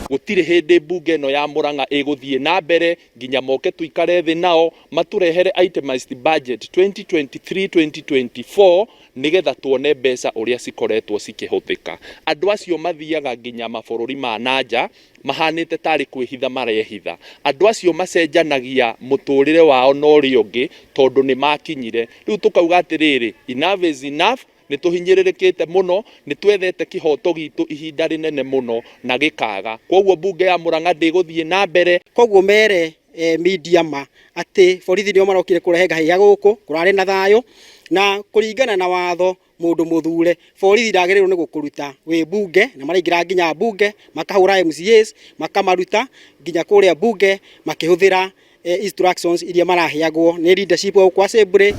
Gũtirĩ hĩndĩ mbunge ĩno ya Murang'a ĩgũthiĩ na mbere nginya moke tũikare thĩ nao matũrehere itemized budget 2023-2024 nĩgetha tuone mbeca ũrĩa cikoretwo cikĩhũthĩka. Andũ acio mathiaga nginya mabũrũri ma na nja mahanĩte tarĩ kwĩhitha marehitha. Andũ acio macenjanagia mũtũrĩre wao na ũrĩa ũngĩ tondũ nĩ makinyire. Rĩu tũkauga atĩrĩrĩ, enough is enough, nĩ tũhinyĩrĩrĩkĩte mũno, nĩ twethete kĩhoto gitũ ihinda rĩnene mũno na gĩkaga. Kwoguo mbunge ya Murang'a ndĩgũthiĩ na mbere. Koguo mere media ma atĩ borithi nĩo marokire kũrehe ngahĩha gũkũ, kũrarĩ na thayũ na kũringana na watho mũndũ mũthure borithi ndagĩrĩirwo nĩ gũkũruta wĩ mbunge, na maraingĩra nginya mbunge makahũra MCAs makamaruta nginya kũrĩa mbunge makĩhũthĩra instructions iria maraheagwo nĩ leadership gũkũ assembly.